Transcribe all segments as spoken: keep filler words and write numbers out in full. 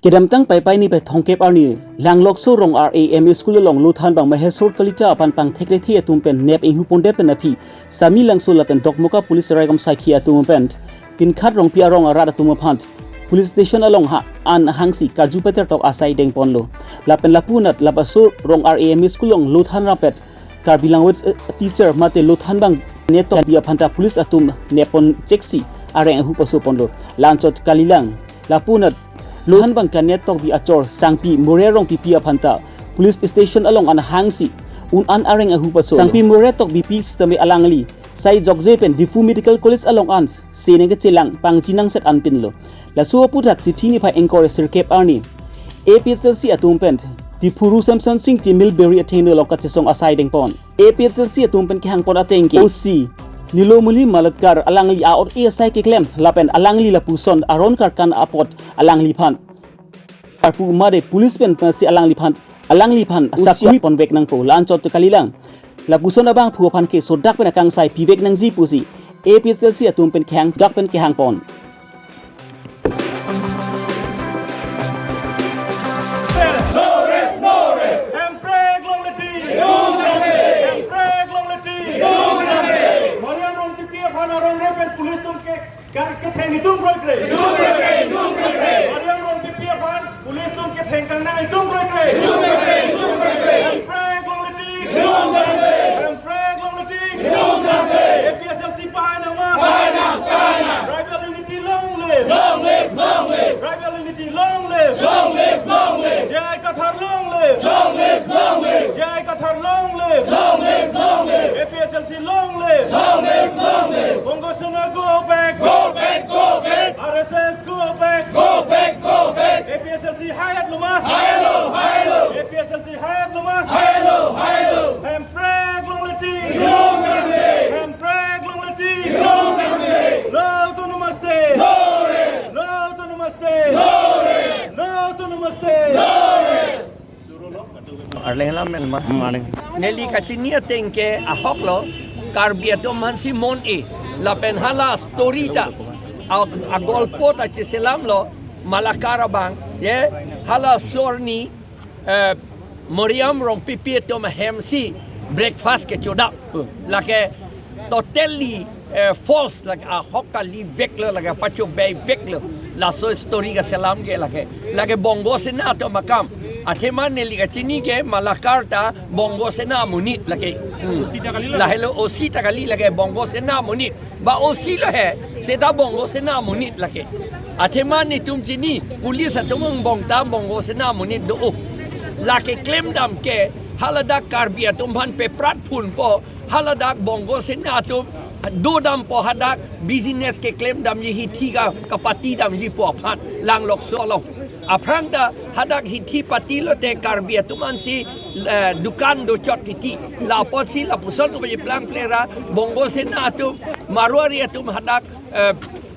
Kedamtang Paipai niphai thomkep arni Langlokso Rong-ar A M E School along lothan abang Maheswar Kalita aphan pangthekre the atum pen nep inghu pondet pen aphi Samelangso lapen Dokmoka Police raikom saikhi atum pen Pinkhat Rongpi arong arat atum aphan police station along ha an hangsi karju pater tok asai dengponlo. Lapen lapu anat lapuson Rong-ar A M E School along lothan rampet Karbi language, eh, teacher mate lothan abang netok bi aphanta police atum neppon cheksi areng ahu pasoponlo. La-anchot kalilang. Lapu anat lothan abang kanetok bi achor Sangpi Moreh Rongpipi aphanta police station along an hangsi un an areng ahu paso. Sangpi Moreh Tokbipi sitame alangli sai jokje pen Diphu Medical College along an se neng kechelang pangji nangset anpinlo. Laso aputhak Chithi niphai ingkoi ra sirkep arni A P H L C atum pen Diphu Ru Semson Sing Timil Beri athengno along kachesong asai dengpon. A P H L C atum pen kehangpon ateng ke O C Nilomuli Malatkar alangli a-ot e asai keklem lapen alangli lapuson aron karkan apot alangliphan arpu mate police pen pensi alangliphan, alangliphan asakuri ponvek nangpo. La-anchot kalilang. Lapuson abangphu aphan ke sodak pen akangsai pivek nangji pusi A P H L C atum pen kehang, dak pen kehangpon. No rest, no rest. Hemprek longle ti. Hemprek longle ti. Mariam Rongpipi aphan arong repen police atum ke kar ketheng itum kroikre. Mariam Rongpipi aphan police atum ketheng kangnang itum kroikre. Hemprek longle ti. Hemprek longle ti. A P H L C pahai nangma. Pahai nang, pahai nang. Tribal unity long live. Long live, long live. Tribal unity long live. Long live, long live. J I Kathar long live. Long live, long live. J I Kathar long live. Long live, long live. A P H L C long live. Long live, long live. Bongo Sena go back. Go back, go back. R S S go back. Go back, go back. A P H L C hai-etlo ma. Hai-etlo, hai-etlo. A P H L C hai-etlo ma. Hai-etlo, hai-etlo. Hemprek longle ti. Long live. Hemprek longle ti. Long live. No autonomous state. No rest. No autonomous state. No rest. No autonomous state. No rest. Arleng lam men ma. Maning. Neli kachini ateng ke ahoklo, Karbi atum aphansi mon-e. Lapen hala story ta a, agolpo ta cheselamlo, Malakar abang, ye, hala sorni, eh, Mariam Rongpipi atum ahemsi breakfast kechodap. Lake totally, eh, false, lake ahok kaliveklo, lake pachobei veklo. Laso story kaselam ke lake. Lake Bongo Sena atum akam. Athema neli kachini ke Malakar ta Bongo Sena amonit lake. Hmm. O C ta kali lo. Lahelo O C ta kali lake Bongo Sena amonit. Ba O C lo he, seta Bongo Sena amonit lake. Athema netum chini, police atum angbong ta Bongo Sena amonit do-o. Lake klemdam ke, haladak Karbi atum aphan peprat phunpo, haladak Bongo Sena atum dodampo hadak business keklemdamji hithi ka, kapatidamjipo aphan Langlokso along. Aphrang ta hadak hithi patilote Karbi atum aphansi, eh, dukan dochot titi. La apotsi lapuson ko plang plera Bongo Sena atum, Marwari atum hadak, eh,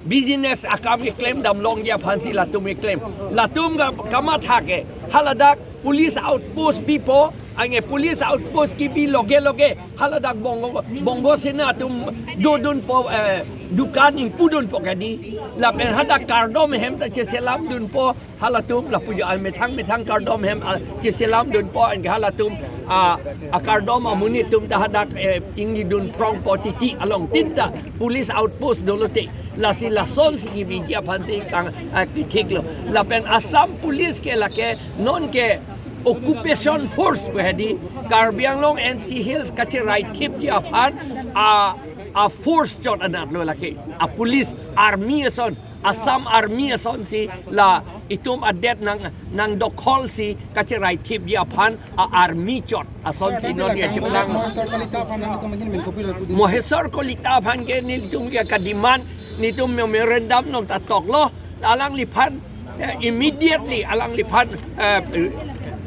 business akam keklem damlongji aphansi latum keklem. Latum ka, kamatha ke haladak police outpost bipo, anke police outpost kebi loge loge haladak Bongo, Bongo Sena atum dodunpo, eh, dukan ingpudunpo kedi. Lapen hadak kardom hem ta cheselamdunpo halatum, lapu jo amethang methang kardom hem, ah, cheselamdunpo, anke halatum, ah, akardom amonit atum ta hadak, eh, inglidun prongpo titi along tin ta police outpost dolote. Lasi lasonsi kebiji aphansi kang, ah, kethiklo. Lapen Assam Police ke lake non ke occupation force pu hedi, Karbi Anglong N C Hills kacherai thipji aphan a, a force chot anatlo lake. A police army ason, Assam Army asonsi la itum adet nang, nangdokholsi kacherai thipji aphan a army chot asonsi non ya chiplang. Moheswar Kalita aphan nangtum ingin men kopi lapu di. Moheswar Kalita aphan ke nelitum ke kademand, netum memorandum nong ta toklo, alangliphan, eh, immediately alangliphan, eh,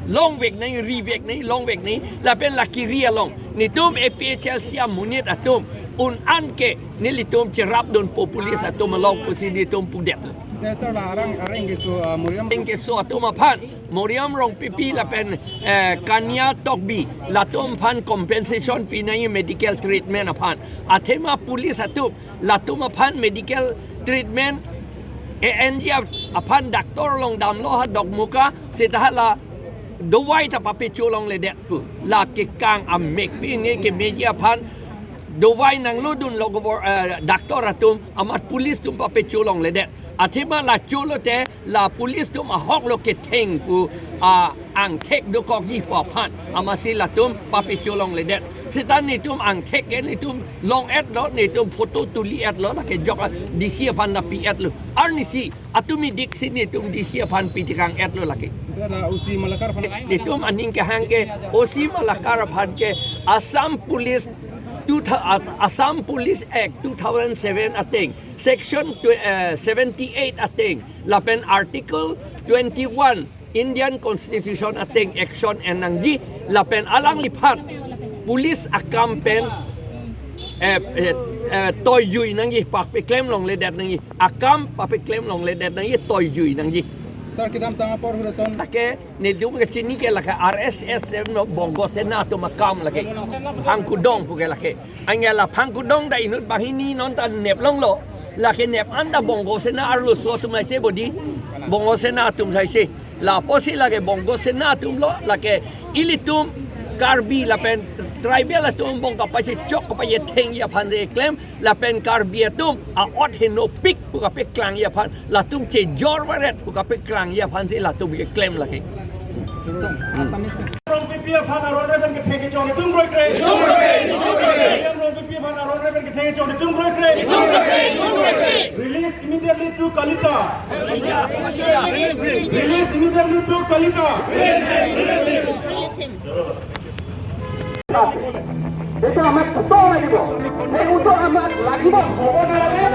longvek nangji, rivek nangji, longvek nangji, lapen la keri along netum A P H L C amonit atum un an ke nelitum cherapdunpo police atum along pusi netum pudetlo. Ya, sir, la arang, arang keso, ah, Mariam. Arang keso atum aphan, Mariam Rongpipi lapen, eh, Kania Tokbi, latum aphan compensation pi nangji medical treatment aphan. Athema police atum, latum aphan medical treatment, A N G F Aphan doctor along damlo ha Dokmoka, seta hala dovai ta papecho longledet pu. La kekang amek pine kemeji aphan dovai nanglodunlo govor-, eh, doctor atum, amat police atum papecho longledet. Athema la cholote la police atum ahok lo ketheng pu, ah, angthek dokokji pu aphan. Amatsi latum papecho longledet. Seta netum angthek ke netum long-etlo, netum photo tuli-etlo, lake jok D C aphan ta pi-etlo. Arnisi atum idiksi netum D C aphan pitikang-etlo lake. Itu ada O C Malakar aphan. Netum aning kehang ke O C Malakar aphan ke Assam Police two thou-, Assam Police Act two thousand seven ateng, Section tw-, eh, seventy-eight ateng, lapen Article twenty-one Indian Constitution ateng action en nangji, lapen alangliphan police akam pen, eh, eh, eh, toijui nangji, papeklem longledet nangji, akam papeklem longledet nangji, toijui nangji. Sir, kedamtang apor hurason. Lake, netum kechini ke lake R S S dem lo, Bongo Sena atum akam lake. Phangkudong pu ke lake. Anke la phangkudong ta inut banghini non ta nep longlo. Lake nep an ta Bongo Sena arloso atum aise bodi. Bongo Sena atum aise. Lapusi lake Bongo Sena atum lo, lake ilitum Karbi lapen tribal atum bong kapachechok kapachethengji aphan si keklem, lapen Karbi atum a-ot henopik pu kapeklangji aphan, latum chejor varet pu kapeklangji aphan si latum keklem lake. Rongpipi aphan aron reben ketheng kechok netum kroikre. Rongpipi aphan aron reben ketheng kechok netum kroikre. Release immediately to Kalita. Release immediately to Kalita. এইটো আমাক উত্তৰ লাগিব। সেই উত্তৰ আমাক লাগিব, হ'ব নালাগে।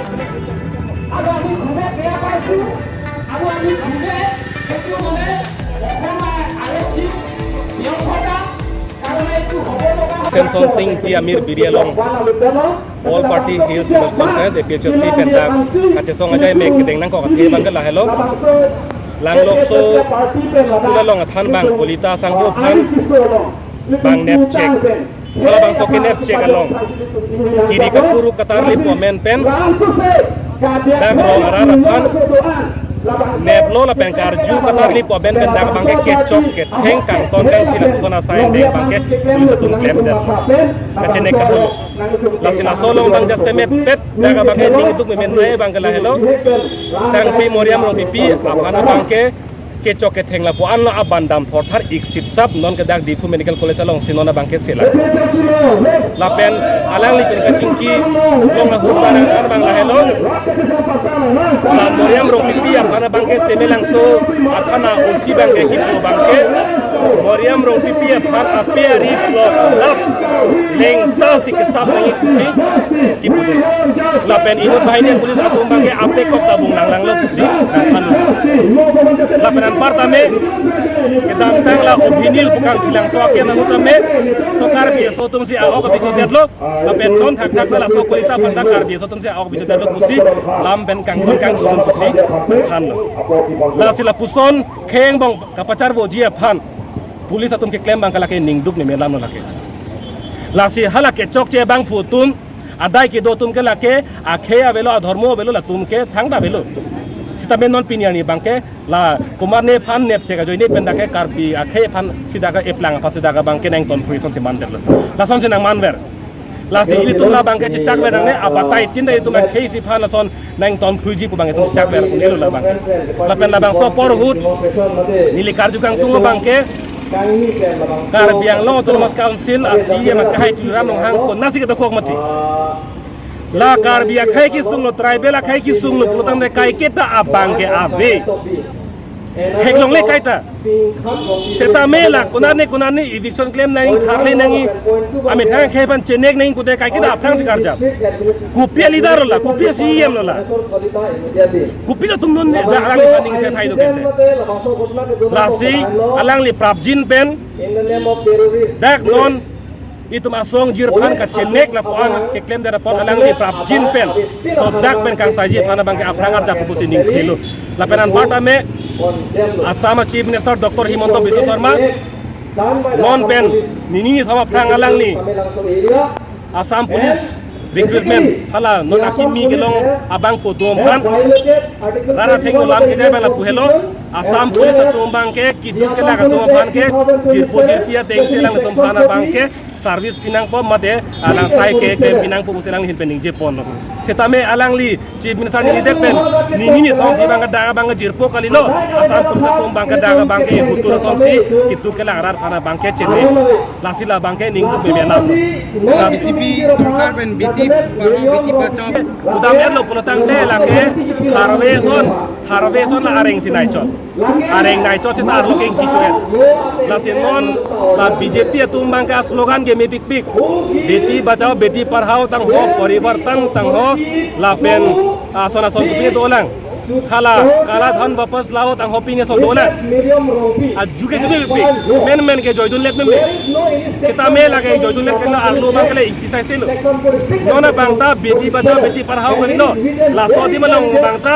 আৰু আমি খুবেই বেয়া পাইছো। আৰু আমি খুবেই এইটো মানে অসম আৰক্ষীৰ ব্যৰ্থতা। Samson Sing Ingti Amir Biri along All Party Hills Conference, A P H L C pen ta kachesong ajai mek kedeng nangkok athe abang ke lahelo. Langlokso school along athan abang Kolita Sangho aphan bang nepchek. Halabangso kenepchek along kiri kapuru katarlipo amen pen dak rong arat aphan neplo lapen karju katarlipo amen pen dak abang ke kechok ketheng kangton kangsi lapuson asai mek abang ke police atum klemdet. Kachenek kaholo. Lasi laso along abang jasemet pet dak abang ke ning duk memen nai abang ke lahelo. Sangpi Moriam Rongpipi aphan abang ke kechok ketheng lapu-an lo abang dam thorthar iksip sap non ke dak Diphu Medical College alongsi non abang ke sela. Lapen alangli pen kachingki long ahut abang abang lahelo. La Moriam Rongpipi aphan abang ke Semelangso athana O C abang ke kipu abang ke Moriam Rongpipi aphan ape ari lo lap lengta si kesap nangji pusi kipu dun. Lapen inut banghini police atum abang ke ape kok tabung nanglang lo pusi nangphan. Lapen anparta me kedamtang la Obhinil pu kangkilangso aken ahut tame so Karbi aso atum si a-ok abichodet lo. Lapen non thakthak na laso Kolita aphan ta Karbi aso atum si a-ok abichodet lo pusi lam pen kangkon kangsudun pusi thanlo. Lasi lapuson khei angbong kapacharvoji aphan police atum keklem abang ke lake ning duk memen alam lo lake. Lasi hala kechokche abangphu atum adai kedo atum ke lake akhei avelo, adhormo avelo, latum ke thangta avelo. Sitame non pini arni abang ke la komatne aphan nepchek ajoine pen dak ke Karbi akhei aphan si dak ke eplang aphan si dak ke abang ke nangtonphui asonsi mandetlo. Lasonsi nangmanver. Lasi ilitum la abang ke chechakver nangne, abatai tin ta itum akhei isi aphan lason nangtonphuiji pu abang itum chechakver un-elo la abang. Lapen labangso apor ahut neli karju kangtung abang ke Karbi Anglong Autonomous Council a C E M akehai Tuliram Ronghang konatsi kedokok mati. La Karbi akhei kesung lo, tribal akhei kesung lo pulotangte kaiketa abang ke ave. Theklongle kaita. Setame la konatne konatne eviction klem nangji, tharle nangji, amethang akhei aphan chenek nangji pute kaiketa aphrangsi karjap. Kopi a leader lo la, kopi a C E M lo la. Kopi atum non da alangli aphan ning thai do kente. Lasi alangli prapjin pen dak non itum asong jirphan kachenek lapu-an keklemdet apot alangli prapjin pen sodak pen kangsaiji aphan abang ke aphrang arjap pusi ning thelo. Lapen anparta me Assam a Chief Minister Doctor Himanta Biswa Sarma non pen nini thom aphrang alangli Assam Police Recruitment hala non akimi kelong abangphu atum aphan rat athengno lam kejai abang lapu helo. Assam Police atum abangke keduk kelak atum aphan ke jirpo jirpi ateng si alangtum aphan abangke service pinangpo mate alang sai ke ke pinangpo pusi alangli ahin pen ningje ponlo. Setame alangli Chief Minister neli det pen nini ni thong abangke dak abangke jirpo kalilo. Assam Police atum abangke dak abangke hutur asonsi keduk kelak rat aphan abangke chini. Lasi la abangke ningduk meme alam. B J P sorkar pen beti padhao beti bachao. Kudam-etlo pulo tangte lake harve ason, harve ason la areng si naichot. Areng naichot seta arlo ke ingki cho-et. Lasi non la B J P atum abangke slogan ke mepikpik. Beti bachao, beti padhao tangho, porivartan tangho, lapen ason ason kepine dolang. Hala kala dhan wapas lao tangho pine ason dolang. Ajuke juke pi. Men men ke joidun lek meme. Setame lake joidun lek kena arlo abangke le ingki sai selo. Non abangta beti bachao beti padhao kalilo. Laso adim along abangta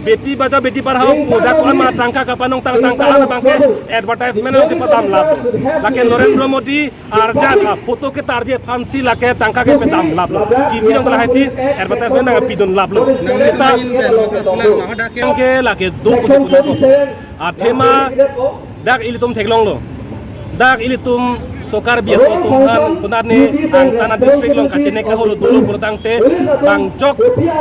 beti bachao beti padhao pu dak ko-an ma tangka kapanong tang tangka an abangke advertisement si padam lap. Lake Narendra Modi arjan la photo ketarje aphansi lake tangka ke padam laplo. T V along lahai si advertisement nangpidun laplo. Seta ke lake do pusi pulo. Athema dak ilitum theklonglo. Dak ilitum so Karbi aso atum aphan konatne Angtana district along kachene kaholo dolo pulo tangte bangjok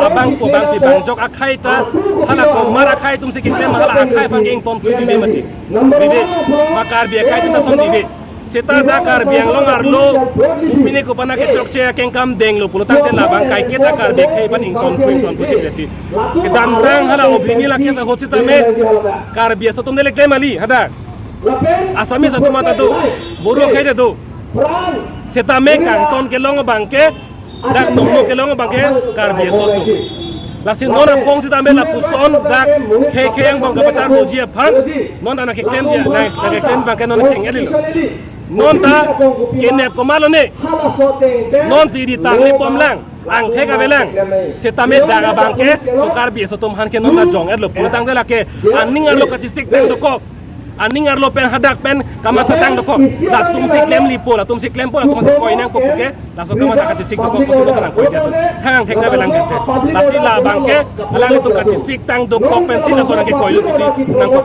abangphu abangpi bangjok akhai ta hala komar akhai atum si keklem hala akhai aphan ke ingtonpui bibe mati. Bibe ma Karbi akhai atum ta son bibe. Seta dak Karbi Anglong arlo pine kopane kechokche akengkam denglo pulo tangte labang kaiketa Karbi akhai aphan ingtonpui ingtonpui si berti. Kedamtang hala opini lake sa hot setame Karbi aso atum le klem kali hadak. Assamese atum ta do, Boro akhai ta do. Setame kangton kelong abangke dak nongno kelong abangke Karbi aso atum. Lasi non apong setame lapuson dak khei khei angbong kapachar doji aphan non ana keklemji, nang keklem abangke non cheng-et-lo. Non ta kenep komatlo ne. Non si di tangli pom lang, angthek avelang. Setame dak abangke so Karbi aso atum aphan ke non ta jong-etlo pulo tangte lake aning arlo kachesik tang dokok. Aning arlo pen hadak pen kamatha tang dokok. Latum si klemlipo, latum si klempo, latum si koi nangpo puke. Laso kamatha kachesik dokok pusi lo nangkoi det. Hang angthek avelang det. Lasi labangke alanglitum kachesik tang dokok pensi laso nangkekoilo pusi nangkok.